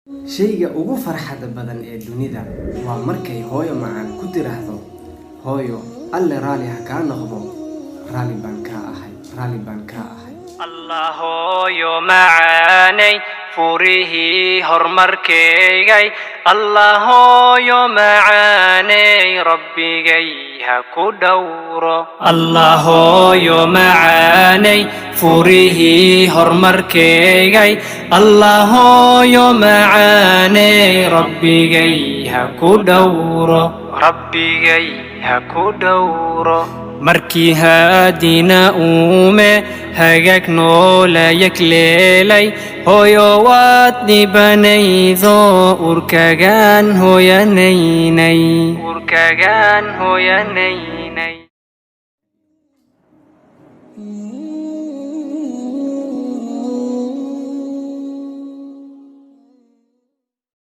Shayga ugu farxadda badan ee dunida waa markay hooyo macaan ku tiraahdo, "Hooyo, Alle raalli ha kaa noqdo, raalli baan kaa ahay, raalli baan kaa ahay." Allahooyo macaanay, furihii horumarkaygay, Allahooyo macaanay, Rabbigay ha ku dhowro. Allahooyo macaanay, furihii horumarkaygay, Allahooyo macaanay, Rabbigay ha ku dhowro, Rabbigay ha ku dhowro. Markii haadina uume hagaag noola yagleelay, hooyo waad dhibanaydo, urkagaan hooyanaynay, urkagaan hooyanaynay.